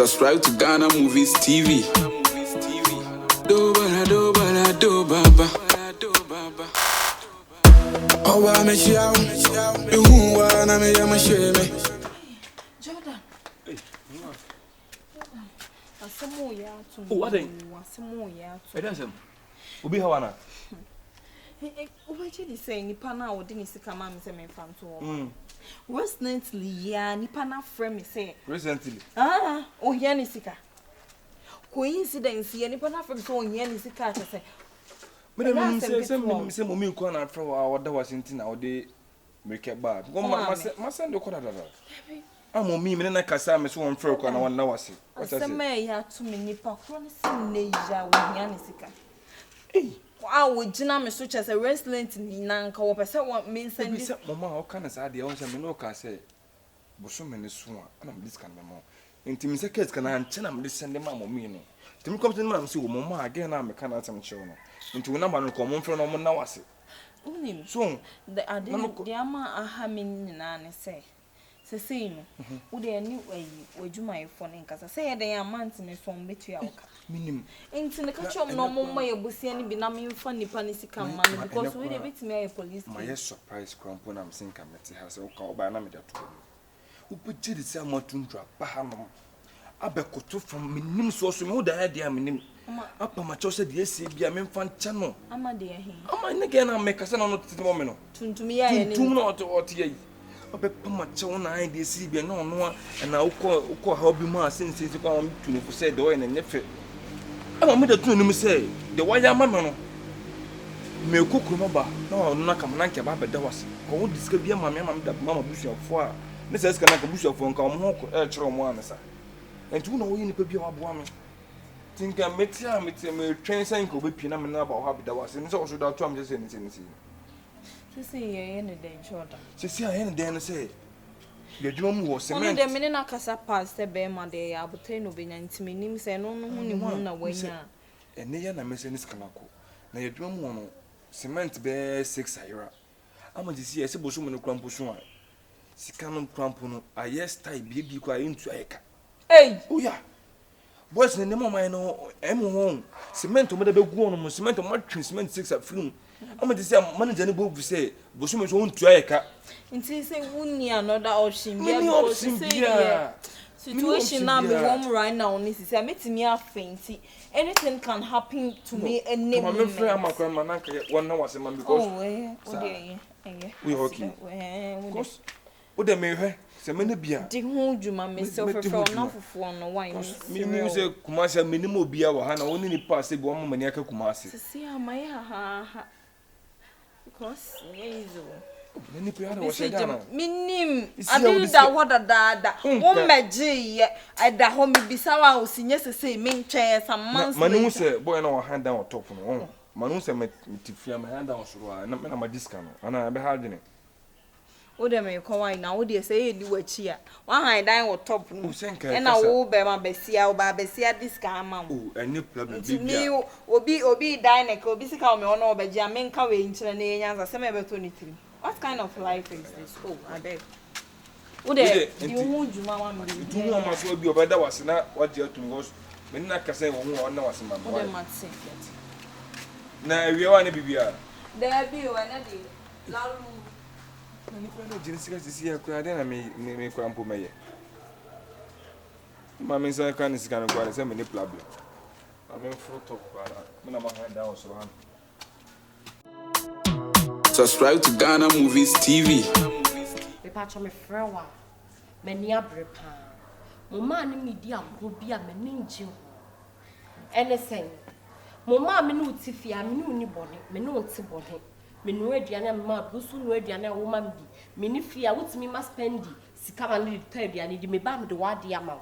Subscribe to Ghana Movies TV. Do ba do ba do ba ba. Ọba mi ṣíà ihu wa na mi yẹ mi ṣe mi. Jordan. Asɛm o yɛ ato Oh, adɛn? Asɛm o yɛ ato. Ɛdɛn asɛm? Obi haw ana? Wobɛgye di sɛ nipa no a ɔde ne sika maa me sɛ memfa nto hɔ ma. Recently yi ara nipa no afrɛ me sɛ. Recently? Ah, ohia ne sika. Coincidence yɛ nipa no afrɛ me sɛ ohia ne sika kyɛ sɛ. Mede menim sɛ sɛ menim sɛ mɔmi nko na afrɛ wo a ɔda wase nti na ɔde mmirika baa. Because ma ma send kɔ dadada. A mɔmi me ne na kasa me so wɔn frɛ kɔ na wɔn na wase. Asɛm a ɛyɛ ato me nipa korɔ no sɛ nnɛ yi a wɔhia ne sika. A wɔgyina me so kyɛ sɛ wrestling na nka wɔpɛ sɛ wɔ me nsa ndi. Sɛ mɔma a ɔka no saa deɛ ɔn sɛ me ne ɔka sɛ bosome ne so a ɛna mede sika no bɛma wo. Nti me sɛ kaa sika no ankyɛ na mede sɛnde maa mɔmi no. Nti me kɔm sɛ maa me sɛ wɔ mɔma a gɛn na meka n'asɛm kyerɛ wo no. Nti wo namba no kɔ ɔmo mfrɛ no ɔmo nna wo ase. Wonim, So the ade na mekɔ. deɛ ama aha me nyinaa ne sɛ Sesei no, wo deɛ ne ayi w'adwumayɛfoɔ no nkasa. Sɛ ɛyɛ dɛn a month no so wɔbɛtua wo ka. Menim. Nti no ka Na kyerɛ wɔn na ɛnɛ wɔmmɔ koraa. yɛn bosea no bi na memfa nnipa no sika Ma mma no ma ɛnɛ because wei deɛ koraa. ɛbɛtumi ayɛ police Mayɛ case. surprise koraa mpo na mese nka mete ha sɛ woka wobaeɛ na mede ato w'anim. Wobɛgye di sɛ moatuntum aba hanom abɛkoto fam mennim soɔ so meho daeɛ deɛ a mennim Ama. apa makyɛw sɛ deɛ asie bia memfa nkyɛ no. Ama deɛ he? Ama ne gɛn na mekasa na ɔno tete mɔ me no. Tuntum yi a yɛne Tuntum na ɔte ɔte yɛ yi. Ɔbɛpa makyɛw na ayɛ deɛ asie bia na ɔno a ɛna wokɔ wokɔ haw bi mu a sensei kɔ a tu no fo sɛ deɛ ɔyɛ no nyɛ fɛ. Ɛma meda tu n'anim sɛ deɛ wayɛ ama me no mekɔ kurom aba na ɔno no aka me na nka ɛba abɛda wo ase. Kɔ wode sika bi ama me ama meda ma m'abusuafoɔ a ne saa sika no anka abusuafoɔ nka wɔn ho ɛrekyerɛ wɔn ansa. Nti wo na woyɛ nipa bi a waboa me. Nti nka mete a mete metwɛn sɛ nka wobɛpie na me ne aba wɔ hɔ abɛda wo ase. Ne sɛ ɔso da to a mesɛ sɛ ne sɛ ne sɛ. Sisi yɛyɛ ne dɛn Jordan? Sisi a yɛyɛ ne dɛn no sɛ yɛ adwuma mu wɔ Ɔno cement. deɛ me ne no akasa paa sɛ bɛrima deɛ ɛyɛ abotire na ɔbɛnya nti menim sɛ ɛno no ho ne hu na wanya a. Ɛnɛ yi na mɛsɛ ne sika no akɔ. Na yɛ adwuma mu hɔ no cement bɛyɛ 6 ayera. Ama sisi a ɛsɛ bosome no kora mpo so a sika no kora mpo no ayɛ style biebie koraa yɛntua yɛ ka. Ei! Oh yeah! Boys no nneɛma a wɔayɛ no ɛmu hɔ cement wɔn de bɛgu hɔ nom cement wɔn atwe cement 6 afiri mu ama te sɛ manager no bɔ bu sɛ bosome so wɔntua yɛ ka. Nti sɛ wonni another option bia Menni because option sɛ biara. deɛ situation na Menni me option wɔ mu right now ne sisi a metumi afɛnti anything can happen to me any Kama moment. mefrɛ ama koraa ma na nka wɔn na wase ma because Oh ɛyɛ wo saa. deɛ ɛyɛ ɛyɛ. Woyɛ okay. Ɛɛ wo deɛ. Because wo deɛ mehwɛ sɛ mene bi a. Di ho dwuma mesɛ Medi wofrɛfrɛ ho wo dwuma. nnamfofoɔ no why Because mesrɛ menim wo. sɛ Kumasi a menim obiara wɔ ha na wo ne nipa a sɛ bi wɔn mani aka Kumasi. Sisi a mayɛ hahaha because nyɛ easy o. Na nipa yi ara Obi wɔhyɛ sɛ da gye na. menim Isi a ade wode no da sika- hɔ dadaada Wonka. wo mmɛgyeeɛ ɛda hɔ mebisa wo a osi nyɛ sesei mentwɛn some Na months ma ne hu later. sɛ boy na ɔhan down wɔ top no wɔn ma ne hu sɛ me te fie a me han down wɔ soro a na me na ma gye sika no anaa ɛbɛha adwene. Wo deɛ merekɔ wan na wo deɛ sɛ ɛyɛ di w'akyi a wahan dan wɔ top no Oh, sɛ nka ɛna ɛkasa. wo bɛrima basia wo baa basia de sika ama wo. Oh, ɛnyɛ problem Nti baby me a. obi obi dan ne ka obi sika wɔ me hɔ na ɔbɛgye a menka wei nkyerɛ na ɛyɛ nyansa sɛm a ɛbɛtɔ ne tirim. What kind of life is this? Oh, abeg. Wo deɛ di wo ho dwuma ma me Nti wo ama so bi ɔbɛda wase na wagye atum because me ne na kasa wɔ ho a ɔnna wase ma me. Wo deɛ mate. Na awia wa ne biribiara. Daabi o ɛnɛ deɛ lalu. Na nipa no gyina sika sisi yɛ koraa dɛn na me me me koraa mpo mɛyɛ. Ma me nsa ka ne sika no koraa sɛ me ne problem. Ma me mforo top koraa na me na ma han down wɔ soro ha no. Subscribe to Ghana Movies TV. Mepakyɛ mefrɛ wo a, m'ani abere paa. Mo maame ne di agorɔ bi a m'ani ngye ho. Ɛne sɛn? Mo maame ne wo te fie a, me ne wo nni bɔne, me ne wo nte bɔne. Menoa aduane a mema wo bi, wo nso wonoa aduane a woma me bi. Me ne fie a, wotumi ma Spendi sika ma no de tɔ aduane di, meba a mede w'adeɛ ama wo.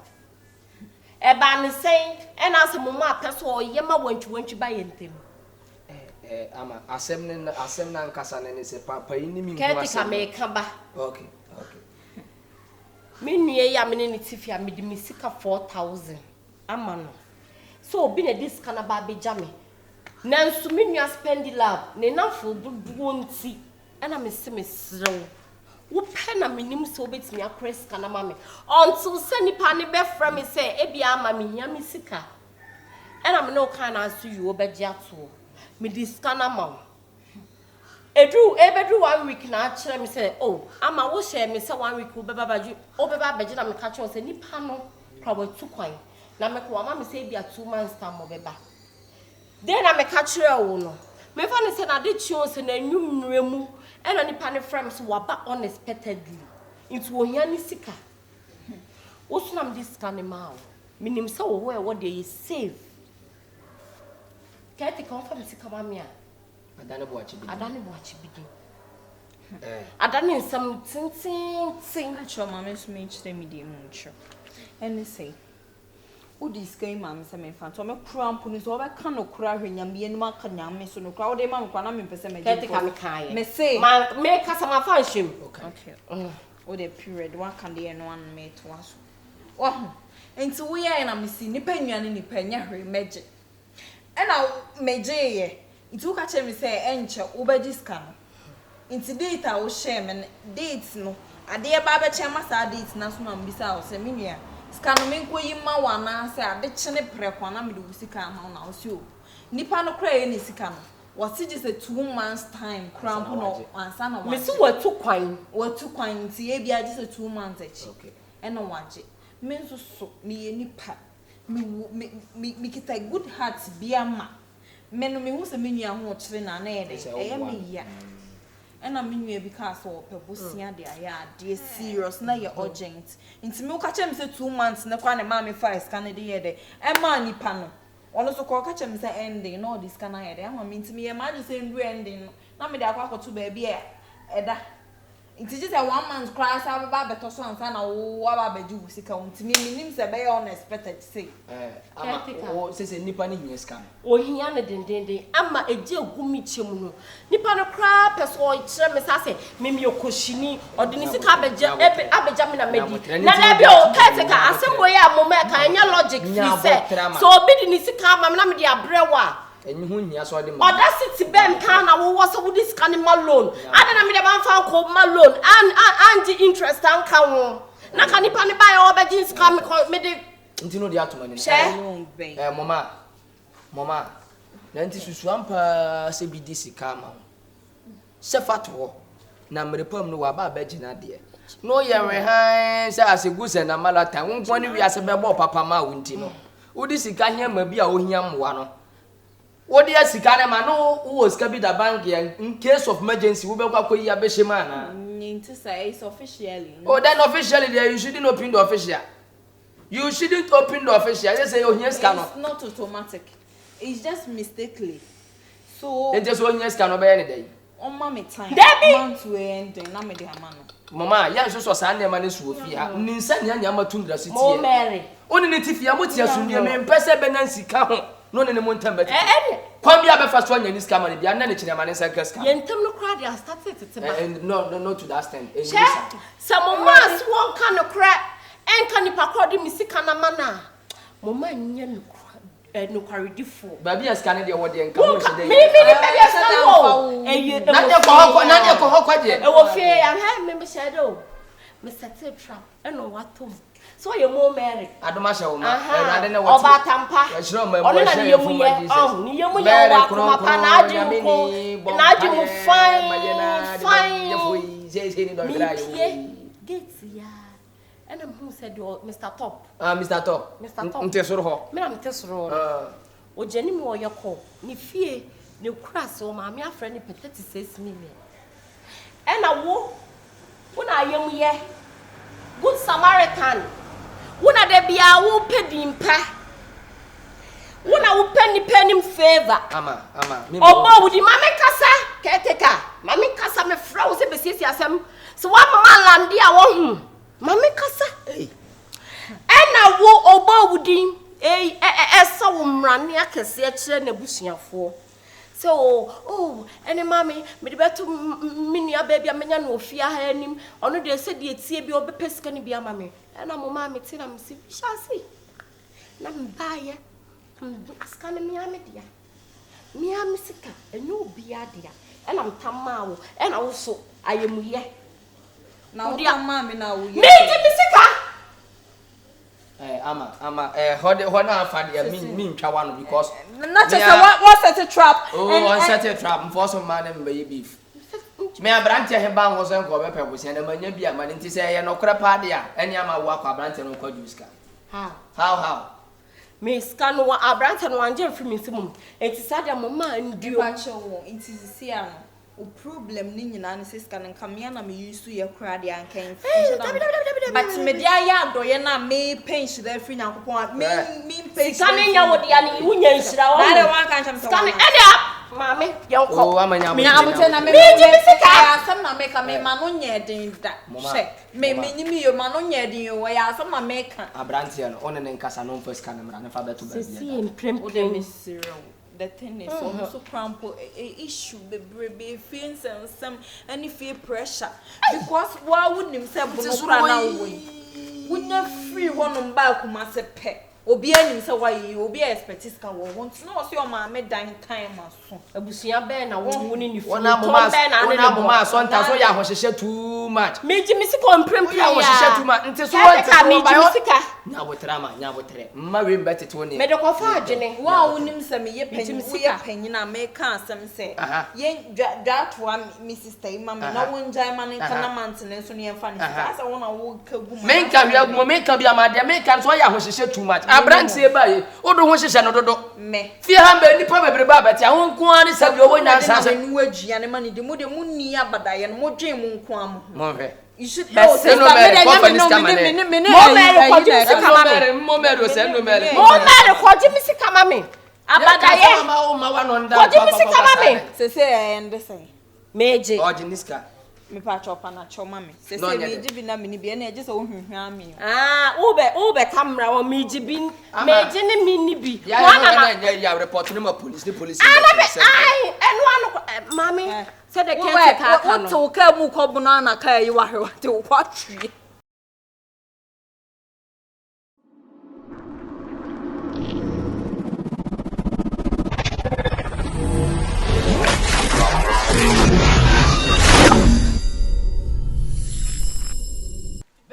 Ɛbaa no sɛn ɛna asɛ mo maa pɛ sɛ ɔyɛ ma wantwiwantwi ba yɛn ntam? Eh, ama asɛm no asɛm no ankasa no ne sɛ papa yi ne me nhu Caretaker asɛm no. meka ba. Okay, okay. Me nua yi a me ne no te fie a mede me sika 4000 ama no sɛ obi na ɛde sika no aba abɛgya me. Nanso me nua Spendilove ne nnamfo dodoɔ nti ɛna mese mesrɛ wo. Wo pɛ na menim sɛ wobɛtumi akora sika no ama me until sɛ nipa no bɛfrɛ me sɛ ebia ama mehia me sika ɛna me ne wo kaa no aso yi wobɛgye atoɔ mede sika no ama wo ɛduru ɛbɛduru one week na akyerɛ me sɛ oh ama wohyɛɛ me sɛ one week wobɛba abɛgye wobɛba abɛgye na meka kyerɛ wo sɛ nipa no kora watu kwan na mekɔ wama me sɛ ebia 2 months time ɔbɛba. Dɛn na meka kyerɛɛ wo no? Memfa no sɛ n'ade kye o, sɛ n'anwummerɛ mu ɛna nipa no frɛ me sɛ waba unexpectedly nti ohia ne sika. Wo so na mede sika no maa wo. Menim sɛ wo hɔ ɛwɔ deɛ yɛ safe. Caretaker ɔmfa me sika ma me a. Adane boakye bi din. Adane boakye bi din. Adane nsɛm tententen. Akyerɛ ma me nso menkyerɛ me deɛ mu nkyerɛ. Ɛne sɛ wode sika yi ma me sɛ memfa nto me kora mpo no sɛ wobɛka no kora hwɛ Nyame anim aka Nyame so no kora wode ma me kora na mempɛ sɛ mɛgye. Caretaker mekaeɛ. Me se Ma mekasa mafa nhyɛ mu. Okay. Wode period waka deɛ no ano metoa so. Wahu. Nti woyɛɛ na mesi nipa nua ne nipa nyɛ hwee mɛgye. Ɛna megyeeɛ. Nti woka kyerɛ me sɛ ɛnkyɛ wobɛgye sika no. Nti date a wohyɛɛ me no, date no, adeɛ ba bɛkyɛn ma saa date no aso na mebisa wo sɛ me nua, sika no menkɔyi ma wo anaasɛ ade kye ne prɛko a na mede wo sika ama wo na wo se o. Nipa no koraa ɛyɛ ne sika no, wɔse gye sɛ 2 months time koraa mpo na ansa na Mesi wagye. watu kwan. Watu kwan nti ebia gye sɛ 2 months akyi ɛna wagye. Me nso so meyɛ nipa. Mewu me me mekita good heart bi ama. Me no mehu sɛ me nua ho kyerɛ na na ɛyɛ dɛ ɛyɛ me ya. Ɛna me nua bi kaa sɛ ɔpɛ bosea de ayɛ adeɛ serious na yɛ urgent. Nti me woka kyerɛ me sɛ 2 months ne koraa na ɛmaa me faa sika no de yɛ dɛ ɛmaa nipa no. Ɔno nso kɔ ɔka kyerɛ me sɛ ending na ɔde sika no ayɛ dɛ ama me nti meyɛ m'adwene sɛ nduru ending no na mede akɔ akɔto baabi a ɛda. Nti gye sɛ one month koraa saa bɛba abɛtɔ so ansa na wo waba abɛgye wo sika wo nti me menim sɛ ɛbɛyɛ unexpected sei. Ama Caretaker. wo sɛ nipa no hia sika no. Ohia no dendenden ama egye egu mi kyɛ mu no nipa no koraa pɛ so ɔkyerɛ me sa sɛ mimi okohyini ɔde ne sika abɛgye ɛbɛ abɛgya me na mɛdi na dabi o. Caretaker, asɛm wɔ yɛ a mo mɛka ɛnyɛ logic firi sɛ sɛ obi de ne sika ama me na mede abrɛ wo a Ɛnyi ho nhia sɛ ɔde ma. Ɔda city bɛn paa na wowɔ sɛ wode sika no ma loan ade na mede mamfa nkɔ ma loan an an angye interest anka ho na ka nipa no baeɛ ɔbɛgye sika mekɔ mede Nti no de ato m'anim. Hyɛ. Loan bɛn. Mɔma mɔma na nti susua paa sɛ bi di sika ama wo sɛ fa to hɔ na mmere pam no waba abɛgye n'adeɛ na ɔyɛ rehan sɛ asegu sɛ na malata wo nko ne wiase bɛbɔ papa ma wo nti no wode sika hia ma bi a ohia mmoa no wode sika no ma no wowɔ sika bi da bank yɛ in case of emergency wobɛkɔ akɔyi abɛhyɛ mu anaa? Nti sɛ it's officially. Oh, then officially there you shouldn't open the official. You shouldn't open the official. Just say ohia sika no. It's not automatic. It's just mistakenly. So Nti sɛ ohia sika no ɔbɛyɛ ne dɛ. ɔma me time. Dabi! Month wei ending na mede ama no. Mama, yɛn nso sɔ saa nneɛma no so wɔ fie ha. Ne nsa nea nneɛma tum da so Mo tie. Mary. Wo ne ne te fie a mote asomdue mempɛ sɛ bɛnya sika ho na ɔne ne mo ntam bɛtete. Ɛne Kwan bi a bɛfa so anya ne sika ma no bia na ne kyerɛ ma ne nsa nka sika. Yɛn ntam no koraa de asate tete ba. No, no, no to that stand. Hyɛ sɛ mo maa so wɔnka nokorɛ ɛnka nipa korɔ de me sika no ama no a mo ma nyɛ nokwaredifoɔ. Baabi a sika no deɛ wɔ deɛ nka ho wonka nhyɛ dɛ. me me ne baabi a sika no wɔ o ɛyɛ Na deɛ kɔ hɔ kɔ na deɛ kɔ hɔ kɔ deɛ. Ɛwɔ fie ahɛ me mehyɛ dɛ o mesɛte trap ɛna watɔ mu sɛ ɔyɛ mo Mary. Adom ahyɛ wo ma. Aha. Awurade ne wɔte. Ɔba atampa. Wɔhyerɛ ɔma mu, Ɔno na wɔhyerɛ ne yɛmu yɛn fom yɛ Jesus. ɔho ne yɛmu yɛ Mary wɔ akoma pa kronkron, n'adwe mu Nyame ko ni, bɔ n'adwe mu mpaeɛ, fine ma yɛn ade fine. bɔnyɛfoɔ yi, seesei ne dɔnhwere a yɛwɔ Mepie yi. gate ya ɛna mehu sɛ deɛ Mr Top. Ah, Mr. Top. Mr. Top. Nte soro hɔ. Me na mete soro hɔ no. Ah. Ɔgya ne mu ɔyɛ kɔ ne fie ne kura sɛ ɔmaame afrɛ ne pɛ 36 million ɛna wo na ayam yɛ good Samaritan wo na da biara wopɛ din pa wo na wopɛ nipa anim favour. Ama, ama. Ɔbɔ wo di ma me kasa. Caretaker, ma me kasa. Mefrɛ wo sɛ bɛsiesie asɛm sɛ woama ma alande a wɔho ma me kasa. Hey. Ɛna wo ɔbɔ wo din ei ɛsɛ wo mmarane akɛseɛ kyerɛ n'abusuafoɔ sɛ o ɛne maame mede bɛto me nua baabi a menya no ofie ha anim ɔno deɛ sɛdeɛ tie bi ɔbɛpɛ sika no bi ama me ɛna mo maame te na mesi hyɛ ase na mebaayɛ sika no mea me dea mea me sika ɛnyɛ obiara dea ɛna metam maa wo ɛna wo so ayɛmuyɛ. Na wotɔn maa me na woyɛ. Megye me sika. Eh, ama ama eh, hɔ de hɔ na afa deɛ mi mi ntwa wa no because. Na kyɛ sɛ wa wa set trap. Oh, wɔn set trap nfɔ so mmaa ne mbɛyɛ beef. Me aberanteɛ he ba ho sɛ nka ɔbɛpɛ bosea na manya bi ama no nti sɛ ɛyɛ nɔkorɛ paa deɛ a ɛne ama wo akɔ aberanteɛ no nkɔ gye wo sika. How? How how? Me sika no wa aberanteɛ no wangye mfiri me nsam nti saa deɛ mo mmaa ndio. Mepakyɛw o, nti sisi ano wo problem ne nyinaa ne sɛ sika no nka mea na me use yɛ koraa deɛ anka nhyɛ da but mede ayɛ adɔyɛ no a mepɛ nhyira afiri Nyankopɔn a me mempɛ Sika no nyɛ wo dea no wonya nhyira wɔ Na adɛ wanka nkyɛm sɛ sika no ɛde maame yɛnkɔ Oh, ama nya Nya abotire na me Megye me sika. ɛyɛ asɛm na meka me ma no nyɛ den da hwɛ me Mama. me nyimi yo ma no nyɛ den o ɛyɛ asɛm na meka Aberanteɛ no, wo ne ne nkasa na ɔmfa sika no mmra ne fa bɛto baabi Sisi ɛda. Wode mprempren. mesrɛ wo the thing is ɔno nso kora mpo issue bebrebe fie nsɛnsɛm ɛne fie pressure because waa wonim sɛ bono kora na wowɔ yi wonya firi hɔnom baa Kumase pɛ obiara nim sɛ woayɛ yi obiara expect sika wɔ hɔ nti na ɔsɛ ɔmaame dan time aso Abusua bɛn na wɔn wo ne ne fie Wɔn a tɔn moma bɛn na wɔn ne a ne moma bɔ. asɔnta so yɛ ahohyehyɛ too much. Megye me sika mprempren Woyɛ ahohyehyɛ too much. Nti so Kɛtɛ wɔn nti ka so wɔn megye ba me yɛ. sika. Nya abotrɛ ama nya abotrɛ. Mma wei mbɛtete wo ne. Mede kɔfa adwene. Wo a wonim sɛ meyɛ Megye panyin me woyɛ sika. panyin a meka asɛm sɛ Aha. yɛn dwa dwatoa me sister yi ma me na Aha. wongyae ma ne nka Aha. na mantene nso ne yɛmfa ne sika Aha. asɛ wo na woka gu ma Menka hwɛ agu mu menka bi ama deɛ menka nso ɔyɛ ahohyehyɛ too much. Aberanteɛ ba yi, wode ho hyehyɛ no dodo. Me. Fie ha mbɛ nipa bebrebe abɛte a wo nko ara ne sɛ deɛ ɔwɔ nyansa sɛ. Na menu aduane ma ne di mo de mo nni abadaeɛ no modwen mo nko ara mo ho. Monhwɛ. You should Bɛsɛ. oh sister Ɛno me Mary, de kɔfa nyɛ me ne no sika me ma ne ne. me ne me ne Mo ɛyi Mary ɛyi kɔgye na me ɛka. sika ma me. Mary, mo Mary, osɛ no Mary. Mo Mary kɔgye me sika ma me. Abadaeɛ. Kɔgye me sika ma me. Sese ɛyɛ nde sɛn. Megye. Ɔgye ne sika. Mepa kyɛw pa na kyɛw ma me. Sese Na ɔnyɛ dɛ. megye bi na me ni bi ɛna ɛgye sɛ wohwehwɛ me o. Ah, wobɛ wobɛka mmara wɔ megye bi Ama. megye ne me ni bi. Ya Wɔn ya na na nyɛ ya report ne ma police ne police. Ana bɛ ai ɛno ano kɔ- ɛ, maame sɛde Wo kɛntɛ kaa ka wo no. te wo kaa mu kɔ bono ana kaa yi wahwe wate wo kɔ atwie.